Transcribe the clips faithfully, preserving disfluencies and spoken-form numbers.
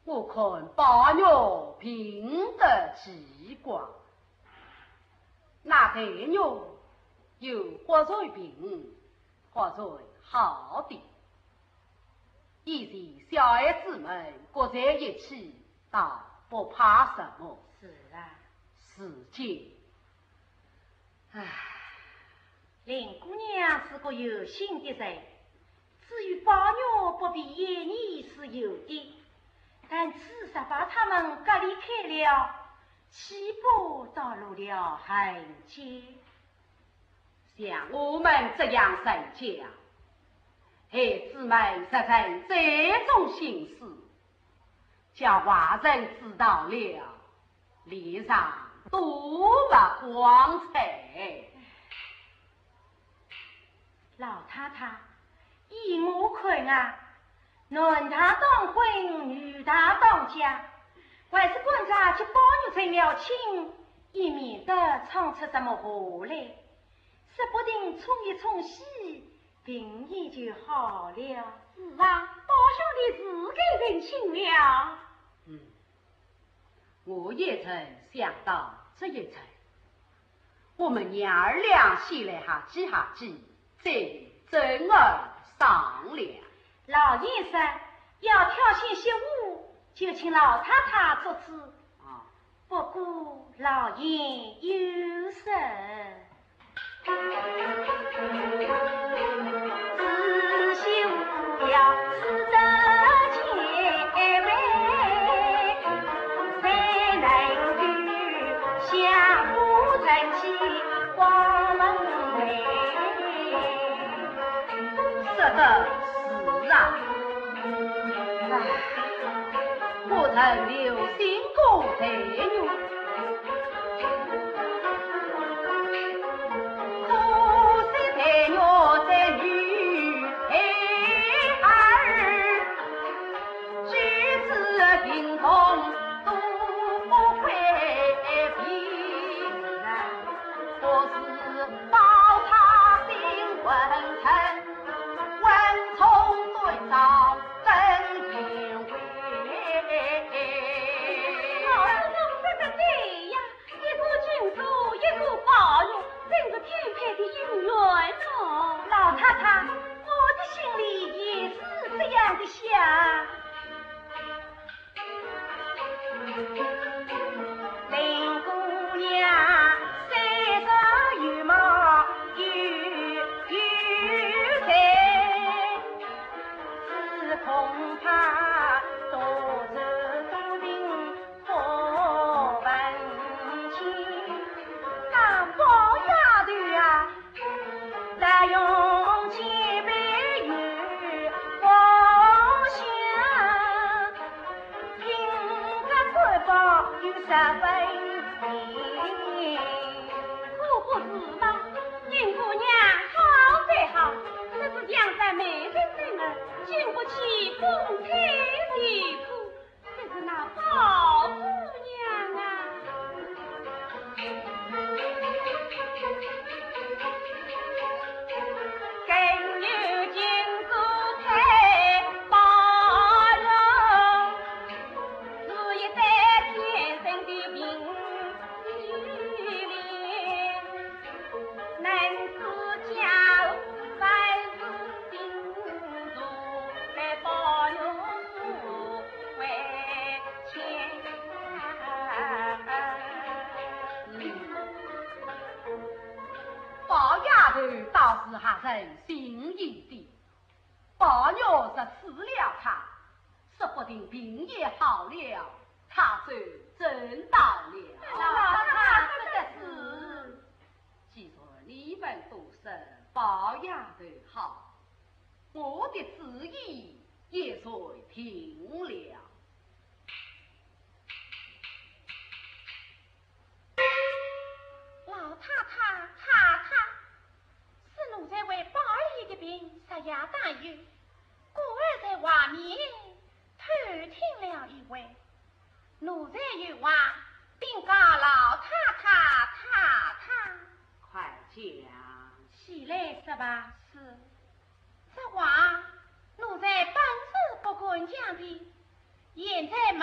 我看宝玉病得奇怪，那黛玉又或然病，或然好的。以前小孩子们各在一起，倒不怕什么。是啊。如今，唉，林姑娘是个有心的人，至于宝玉不便言语是有的，但自从把他们隔离开了，岂不暴露了痕迹？像我们这样人家，孩子们若真这种心思，叫外人知道了，脸上多不光彩。老太太，依我看啊，男大当婚，女大当嫁，还是赶早给宝玉成了亲，以免得闯出什么祸来，说不定冲一冲喜，病也就好了。是啊，宝兄弟是该成亲了。嗯，我也曾想到这一层。我们娘儿俩先来哈气哈气，再与珍儿商量。老爷说要挑选媳妇，就请老太太做主。啊，不过老爷有说，说得是啊。唉，我曾留心过黛玉，可惜黛玉在女孩儿，举止行动都不规矩。我是宝钗性温存，温从对照更贤惠。老祖宗说得对呀，一个金锁，一个宝玉，真是天配的姻缘哦。老太太，我的心里也是这样的想。林姑娘虽然容貌有有才，只恐怕多愁多病不问亲。那宝丫头啊， 但容貌并不像，品格官风有十分明。可不是吗？林姑娘好归好，只是像这美人人儿，经不起风吹雨打。 这是那宝姑娘啊。更有金锁配宝玉，如意在天生的名。 能知家务万事尽，坐在宝玉座位前。宝丫头倒是合人心意的，宝玉若娶了她，说不定病也好了，她就真到了。老太太说得是。 既然你们都说宝丫头好，我的主意也就定了。老太太、太太，是奴才为宝二爷的病设下担忧，故而在外面偷听了一回。 奴才有话禀告老太太、太太。快讲。起来说吧。是。这话奴才本是不敢讲的，现在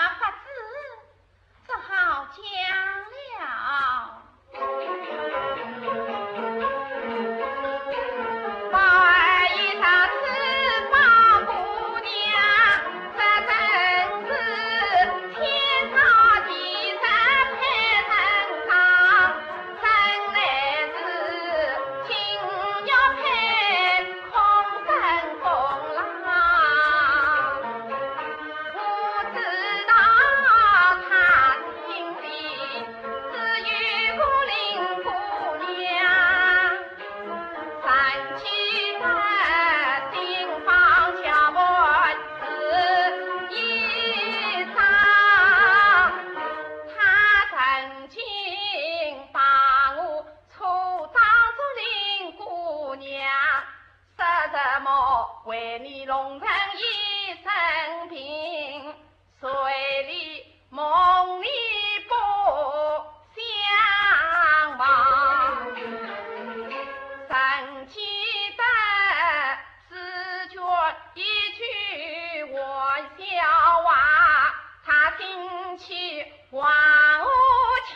人一生病，睡里梦里不相忘。曾记得紫鹃一句玩笑话，她听起望我千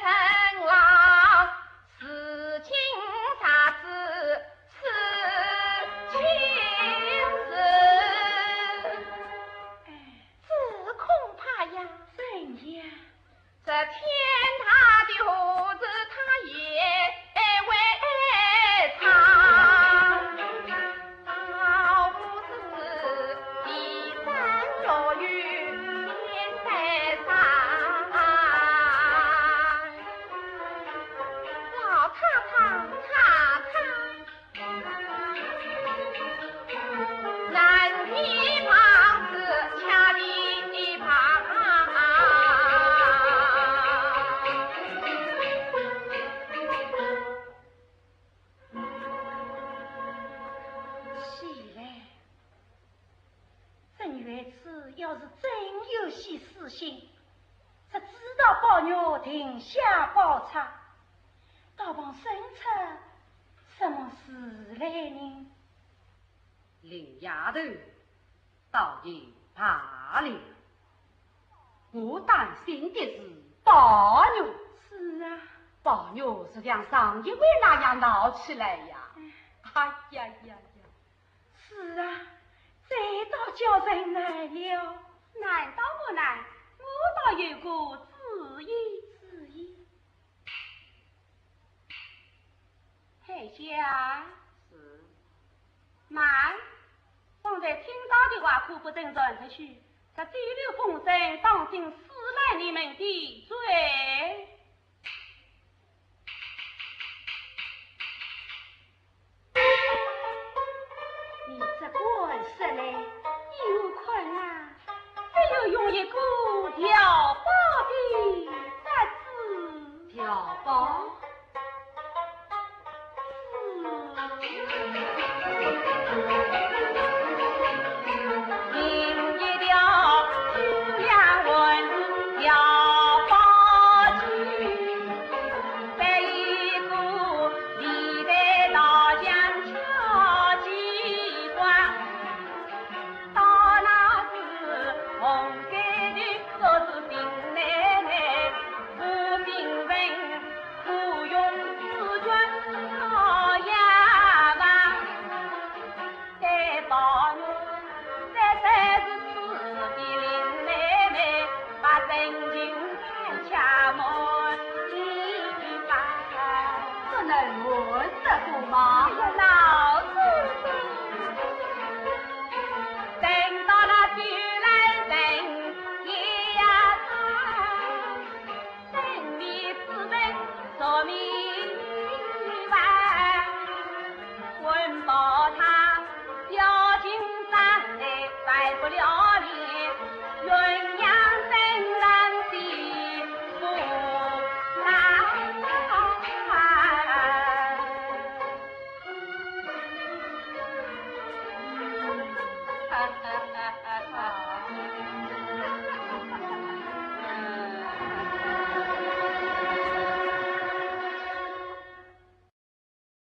层浪，如今才知 此情是……哎，这恐怕呀。怎样？这天大的祸事他也未尝，倒不如一生乐于天台上。老太太，太太， 起来，曾元此要是真有些私心，只知道宝玉定下宝钗，倒碰生出什么事来呢？ 林丫头，倒也罢了。我担心的是宝玉。是啊。宝玉若像上一回那样闹起来呀，哎呀呀呀！是啊，这倒叫人难了。难倒不难，我倒有个主意。主意？ 哀家。是。慢，方才听到的话可不准传出去，这走漏风声，当心私赖你们的罪。你只管说来，依我看啊，只有用一个调包的法子。调包？ 不能瞒得过吗？哎呀，老祖宗！